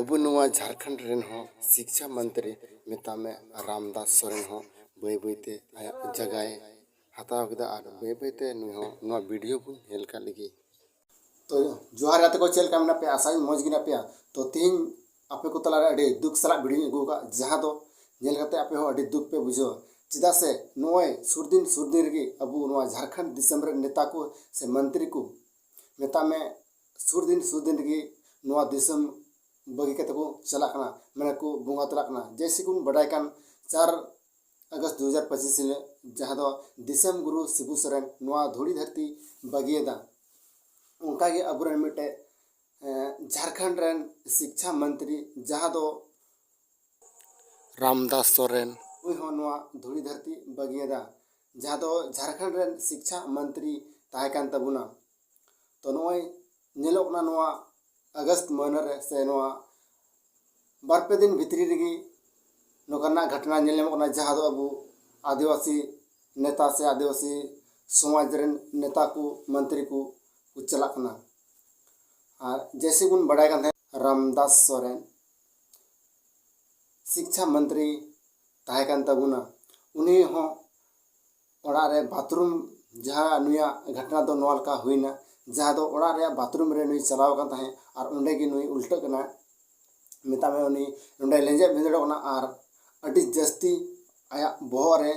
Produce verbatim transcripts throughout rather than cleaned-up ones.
ᱟᱵᱚ ᱱᱚᱣᱟ ᱡᱷᱟᱲᱠᱷᱚᱸᱰ ᱨᱮᱱ ᱦᱚᱸ ᱥᱤᱠᱪᱷᱟ ᱢᱚᱱᱛᱨᱤ ᱢᱮᱛᱟᱜ ᱢᱮ ᱨᱟᱢᱫᱟᱥ ᱥᱚᱨᱮᱱ ᱦᱚᱸ ᱵᱟᱹᱭ ᱵᱟᱹᱭ ᱛᱮ ᱟᱭᱟᱜ ᱡᱟᱭᱜᱟᱭ ᱦᱟᱛᱟᱣ ᱠᱮᱫᱟ ᱟᱨ ᱵᱟᱹᱭ ᱵᱟᱹᱭ ᱛᱮ ᱱᱩᱭ ᱦᱚᱸ ᱱᱚᱣᱟ ᱵᱷᱤᱰᱤᱭᱳ ᱵᱚᱱ ᱧᱮᱞ ᱠᱟᱜ ᱞᱮᱜᱮ᱾ ᱛᱚ ᱡᱚᱦᱟᱨ ᱜᱟᱛᱮ ᱠᱚ, ᱪᱮᱫ ᱞᱮᱠᱟ ᱢᱮᱱᱟᱜ ᱯᱮᱭᱟ? ᱟᱥᱟᱧ ᱢᱚᱡᱽ ᱜᱮ ᱢᱮᱱᱟᱜ ᱯᱮᱭᱟ᱾ ᱛᱚ ᱛᱤᱦᱤᱧ ᱟᱯᱮ ᱠᱚ ᱛᱟᱞᱟᱨᱮ ᱟᱹᱰᱤ ᱫᱩᱠ ᱥᱟᱞᱟᱜ ᱵᱷᱤᱰᱤᱭᱳᱧ ᱟᱹᱜᱩ ᱟᱠᱟᱫ, ᱡᱟᱦᱟᱸ ᱫᱚ ᱧᱮᱞ ᱠᱟᱛᱮ ᱟᱯᱮ ᱦᱚᱸ ᱟᱹᱰᱤ ᱫᱩᱠ ᱯᱮ ᱵᱩᱡᱷᱟᱹᱣᱟ᱾ ᱪᱮᱫᱟᱜ ᱥᱮ ᱱᱚᱜᱼᱚᱭ ᱥᱩᱨ ᱫᱤᱱ ᱥᱩᱨ ᱫᱤᱱ ᱨᱮᱜᱮ ᱟᱵᱚ ᱱᱚᱣᱟ ᱡᱷᱟᱲᱠᱷᱚᱸᱰ ᱫᱤᱥᱚᱢ ᱨᱮᱱ ᱱᱮᱛᱟ ᱠᱚ ᱥᱮ ᱢᱚᱱᱛᱨᱤ ᱠᱚ ᱢᱮᱛᱟᱜ ᱢᱮ ᱥᱩᱨ ᱫᱤᱱ ᱥᱩᱨ ᱫᱤᱱ ᱨᱮᱜᱮ ᱱᱚᱣᱟ ᱫᱤᱥᱚᱢ ᱵᱟᱹᱜᱤ ᱠᱟᱛᱮ ᱠᱚ ᱪᱟᱞᱟᱜ ᱠᱟᱱᱟ, ᱢᱟᱱᱮ ᱠᱚ ᱵᱚᱸᱜᱟ ᱛᱟᱞᱟᱜ ᱠᱟᱱᱟ᱾ ᱡᱮᱭᱥᱮ ᱠᱚᱵᱚᱱ ᱵᱟᱰᱟᱭ ᱠᱟᱱ, ᱪᱟᱨ ᱟᱜᱚᱥᱴ ᱫᱩ ᱦᱟᱡᱟᱨ ᱯᱚᱸᱪᱤᱥ ᱦᱤᱞᱳᱜ ᱡᱟᱦᱟᱸ ᱫᱚ ᱫᱤᱥᱚᱢ ᱜᱩᱨᱩ ᱥᱤᱵᱩ ᱥᱚᱨᱮᱱ ᱱᱚᱣᱟ ᱫᱷᱩᱲᱤ ᱫᱷᱟᱹᱨᱛᱤ ᱵᱟᱹᱜᱤᱭᱟᱫᱟ, ᱚᱱᱠᱟᱜᱮ ᱟᱵᱚᱨᱮᱱ ᱢᱤᱫᱴᱮᱡ, ᱮᱸ, ᱡᱷᱟᱲᱠᱷᱚᱸᱰ ᱨᱮᱱ ᱥᱤᱠᱪᱷᱟ ᱢᱚᱱᱛᱨᱤ ᱡᱟᱦᱟᱸ ᱫᱚ ᱨᱟᱢᱫᱟᱥ ᱥᱚᱨᱮᱱ, ᱩᱱᱤ ᱦᱚᱸ ᱱᱚᱣᱟ ᱫᱷᱩᱲᱤ ᱫᱷᱟᱹᱨᱛᱤ ᱵᱟᱹᱜᱤᱭᱟᱫᱟ, ᱡᱟᱦᱟᱸ ᱫᱚ ᱡᱷᱟᱲᱠᱷᱚᱸᱰ ᱨᱮᱱ ᱥᱤᱠᱪᱷᱟ ᱢᱚᱱᱛᱨᱤ ᱛᱟᱦᱮᱸ ᱠᱟᱱ ᱛᱟᱵᱚᱱᱟ᱾ ᱛᱚ ᱱᱚᱜᱼᱚᱭ ᱧᱮᱞᱚᱜ ᱠᱟᱱᱟ ᱱᱚᱣᱟ ᱟᱜᱚᱥᱴ ᱢᱟᱹᱦᱱᱟᱹ ᱨᱮ ᱥᱮ ᱱᱚᱣᱟ ᱵᱟᱨ ᱯᱮ ᱫᱤᱱ ᱵᱷᱤᱛᱨᱤ ᱨᱮᱜᱮ ᱱᱚᱝᱠᱟᱱᱟᱜ ᱜᱷᱚᱴᱚᱱᱟ ᱧᱮᱞ ᱧᱟᱢᱚᱜ ᱠᱟᱱᱟ, ᱡᱟᱦᱟᱸ ᱫᱚ ᱟᱵᱚ ᱟᱹᱫᱤᱵᱟᱹᱥᱤ ᱱᱮᱛᱟ ᱥᱮ ᱟᱹᱫᱤᱵᱟᱹᱥᱤ ᱥᱚᱢᱟᱡᱽ ᱨᱮᱱ ᱱᱮᱛᱟ ᱠᱚ, ᱢᱚᱱᱛᱨᱤ ᱠᱚ ᱠᱚ ᱪᱟᱞᱟᱜ ᱠᱟᱱᱟ᱾ ᱟᱨ ᱡᱮᱭᱥᱮ ᱵᱚᱱ ᱵᱟᱲᱟᱭ ᱠᱟᱱ ᱛᱟᱦᱮᱸᱫ, ᱨᱟᱢᱫᱟᱥ ᱥᱚᱨᱮᱱ ᱥᱤᱠᱪᱷᱟ ᱢᱚᱱᱛᱨᱤ ᱛᱟᱦᱮᱸ ᱠᱟᱱ ᱛᱟᱵᱚᱱᱟ, ᱩᱱᱤ ᱦᱚᱸ ᱚᱲᱟᱜ ᱨᱮ ᱵᱟᱛᱷᱨᱩᱢ, ᱡᱟᱦᱟᱸ ᱱᱩᱭᱟᱜ ᱜᱷᱚᱴᱚᱱᱟ ᱫᱚ ᱱᱚᱣᱟ ᱞᱮᱠᱟ ᱦᱩᱭᱱᱟ, ᱡᱟᱦᱟᱸ ᱫᱚ ᱚᱲᱟᱜ ᱨᱮᱭᱟᱜ ᱵᱟᱛᱷᱨᱩᱢ ᱨᱮ ᱱᱩᱭ ᱪᱟᱞᱟᱣ ᱟᱠᱟᱱ ᱛᱟᱦᱮᱸᱫ ᱟᱨ ᱚᱸᱰᱮ ᱜᱮ ᱱᱩᱭ ᱩᱞᱴᱟᱹᱜ ᱠᱟᱱᱟ᱾ ᱢᱮᱛᱟᱜ ᱢᱮ ᱩᱱᱤ ᱱᱚᱸᱰᱮ ᱞᱮᱸᱡᱮᱫ ᱵᱷᱤᱸᱫᱟᱹᱲᱚᱜ ᱠᱟᱱᱟ ᱟᱨ ᱟᱹᱰᱤ ᱡᱟᱹᱥᱛᱤ ᱟᱭᱟᱜ ᱵᱚᱦᱚᱜ ᱨᱮ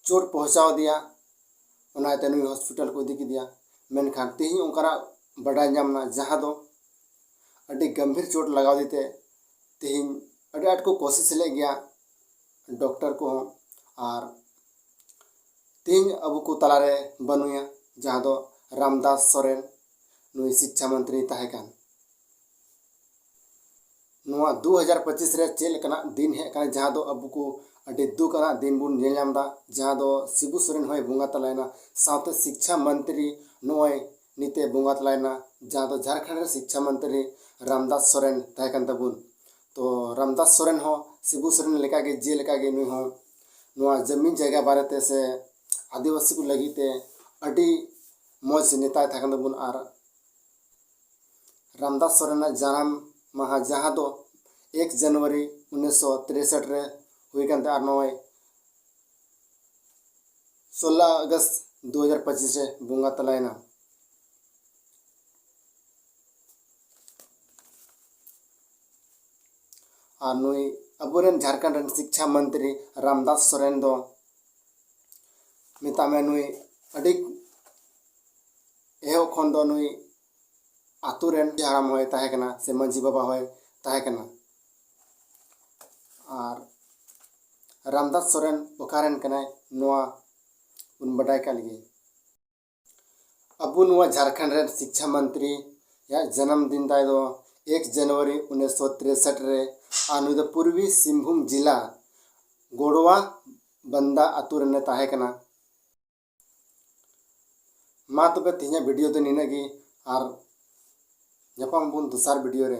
ᱪᱳᱴ ᱯᱚᱦᱪᱟᱣ ᱟᱫᱮᱭᱟ᱾ ᱚᱱᱟ ᱤᱭᱟᱹᱛᱮ ᱱᱩᱭ ᱦᱚᱥᱯᱤᱴᱟᱞ ᱠᱚ ᱤᱫᱤ ᱠᱮᱫᱮᱭᱟ᱾ ᱢᱮᱱᱠᱷᱟᱱ ᱛᱮᱦᱮᱧ ᱚᱱᱠᱟᱱᱟᱜ ᱵᱟᱰᱟᱭ ᱧᱟᱢ ᱮᱱᱟ, ᱡᱟᱦᱟᱸ ᱫᱚ ᱟᱹᱰᱤ ᱜᱟᱢᱵᱷᱤᱨ ᱪᱳᱴ ᱞᱟᱜᱟᱣ ᱟᱫᱮ ᱛᱮ ᱛᱮᱦᱮᱧ ᱟᱹᱰᱤ ᱟᱸᱴ ᱠᱚ ᱠᱳᱥᱤᱥ ᱞᱮᱫ ᱜᱮᱭᱟ ᱰᱚᱠᱴᱚᱨ ᱠᱚᱦᱚᱸ᱾ ᱟᱨ ᱛᱮᱦᱮᱧ ᱟᱵᱚ ᱠᱚ ᱛᱟᱞᱟᱨᱮ ᱵᱟᱹᱱᱩᱭᱟ, ᱡᱟᱦᱟᱸ ᱫᱚ ᱨᱟᱢᱫᱟᱥ ᱥᱚᱨᱮᱱ, ᱱᱩᱭ ᱥᱤᱠᱪᱷᱟ ᱢᱚᱱᱛᱨᱤ ᱛᱟᱦᱮᱸ ᱠᱟᱱ᱾ ᱱᱚᱣᱟ ᱫᱩ ᱦᱟᱡᱟᱨ ᱯᱚᱸᱪᱤᱥ ᱨᱮ ᱪᱮᱫ ᱞᱮᱠᱟᱱᱟᱜ ᱫᱤᱱ ᱦᱮᱡ ᱟᱠᱟᱱᱟ, ᱡᱟᱦᱟᱸ ᱫᱚ ᱟᱵᱚ ᱠᱚ ᱟᱹᱰᱤ ᱫᱩᱠ ᱟᱱᱟᱜ ᱫᱤᱱ ᱵᱚᱱ ᱧᱮᱞ ᱧᱟᱢ ᱮᱫᱟ, ᱡᱟᱦᱟᱸ ᱫᱚ ᱥᱤᱵᱩ ᱥᱚᱨᱮᱱ ᱦᱚᱸᱭ ᱵᱚᱸᱜᱟ ᱛᱟᱞᱟᱭᱮᱱᱟ, ᱥᱟᱶᱛᱮ ᱥᱤᱠᱪᱷᱟ ᱢᱚᱱᱛᱨᱤ ᱱᱚᱜᱼᱚᱭ ᱱᱤᱛᱮ ᱵᱚᱸᱜᱟ ᱛᱟᱞᱟᱭᱮᱱᱟ, ᱡᱟᱦᱟᱸ ᱫᱚ ᱡᱷᱟᱲᱠᱷᱚᱸᱰ ᱨᱮ ᱥᱤᱠᱪᱷᱟ ᱢᱚᱱᱛᱨᱤ ᱨᱟᱢᱫᱟᱥ ᱥᱚᱨᱮᱱ ᱛᱟᱦᱮᱸ ᱠᱟᱱ ᱛᱟᱵᱚᱱ᱾ ᱛᱚ ᱨᱟᱢᱫᱟᱥ ᱥᱚᱨᱮᱱ ᱦᱚᱸ ᱥᱤᱵᱩ ᱥᱚᱨᱮᱱ ᱞᱮᱠᱟᱜᱮ, ᱡᱮᱞᱮᱠᱟᱜᱮ ᱱᱩᱭ ᱦᱚᱸ ᱱᱚᱣᱟ ᱡᱟᱹᱢᱤᱱ ᱡᱟᱭᱜᱟ ᱵᱟᱨᱮᱛᱮ ᱥᱮ ᱟᱹᱫᱤᱵᱟᱹᱥᱤ ᱠᱚ ᱞᱟᱹᱜᱤᱫ ᱛᱮ ᱟᱹᱰᱤ ᱢᱚᱡᱽ ᱱᱮᱛᱟᱭ ᱛᱟᱦᱮᱸ ᱠᱟᱱ ᱛᱟᱵᱚᱱ᱾ ᱟᱨ ᱨᱟᱢᱫᱟᱥ ᱥᱚᱨᱮᱱᱟᱜ ᱡᱟᱱᱟᱢ ᱢᱟᱦᱟ, ᱡᱟᱦᱟᱸ ᱫᱚ ᱮᱠ ᱡᱟᱱᱩᱣᱟᱨᱤ ᱩᱱᱤᱥᱥᱚ ᱛᱨᱮᱥᱚᱴ ᱨᱮ ᱦᱩᱭ ᱠᱟᱱ ᱛᱟᱦᱮᱸᱫ ᱟᱨ ᱱᱚᱜᱼᱚᱭ ᱥᱳᱞᱞᱳ ᱟᱜᱚᱥᱴ ᱫᱩ ᱦᱟᱡᱟᱨ ᱯᱚᱸᱪᱤᱥ ᱨᱮ ᱵᱚᱸᱜᱟ ᱛᱟᱞᱟᱭᱮᱱᱟ᱾ ᱟᱨ ᱱᱩᱭ ᱟᱵᱚᱨᱮᱱ ᱡᱷᱟᱲᱠᱷᱚᱸᱰ ᱨᱮᱱ ᱥᱤᱠᱪᱷᱟ ᱢᱚᱱᱛᱨᱤ ᱨᱟᱢᱫᱟᱥ ᱥᱚᱨᱮᱱ ᱫᱚ ᱢᱮᱛᱟᱜ ᱢᱮ ᱱᱩᱭ ᱟᱹᱰᱤ ᱮᱦᱚᱵ ᱠᱷᱚᱱ ᱫᱚ ᱱᱩᱭ ᱟᱛᱳ ᱨᱮᱱ ᱦᱟᱲᱟᱢ ᱦᱚᱸᱭ ᱛᱟᱦᱮᱸ ᱠᱟᱱᱟ ᱥᱮ ᱢᱟᱹᱡᱷᱤ ᱵᱟᱵᱟ ᱦᱚᱸᱭ ᱛᱟᱦᱮᱸ ᱠᱟᱱᱟ᱾ ᱟᱨ ᱨᱟᱢᱫᱟᱥ ᱥᱚᱨᱮᱱ ᱚᱠᱟ ᱨᱮᱱ ᱠᱟᱱᱟᱭ, ᱱᱚᱣᱟ ᱵᱚᱱ ᱵᱟᱰᱟᱭ ᱠᱟᱜ ᱞᱮᱜᱮ᱾ ᱟᱵᱚ ᱱᱚᱣᱟ ᱡᱷᱟᱲᱠᱷᱚᱸᱰ ᱨᱮᱱ ᱥᱤᱠᱪᱷᱟ ᱢᱚᱱᱛᱨᱤ ᱭᱟᱜ ᱡᱟᱱᱟᱢ ᱫᱤᱱ ᱛᱟᱭ ᱫᱚ ᱮᱠ ᱡᱟᱱᱩᱣᱟᱨᱤ ᱩᱱᱤᱥᱥᱚ ᱛᱨᱮᱥᱚᱴ ᱨᱮ, ᱟᱨ ᱱᱩᱭ ᱫᱚ ᱯᱩᱨᱵᱤ ᱥᱤᱝᱵᱷᱩᱢ ᱡᱤᱞᱟ ᱜᱚᱲᱣᱟ ᱵᱟᱱᱫᱟ ᱟᱛᱳ ᱨᱮᱱᱮ ᱛᱟᱦᱮᱸ ᱠᱟᱱᱟ᱾ ᱢᱟ ᱛᱚᱵᱮ ᱛᱮᱦᱮᱧᱟᱜ ᱵᱷᱤᱰᱤᱭᱳ ᱫᱚ ᱱᱤᱱᱟᱹᱜ ᱜᱮ, ᱟᱨ ᱧᱟᱯᱟᱢ ᱟᱵᱚᱱ ᱫᱚᱥᱟᱨ ᱵᱷᱤᱰᱤᱭᱳ ᱨᱮ᱾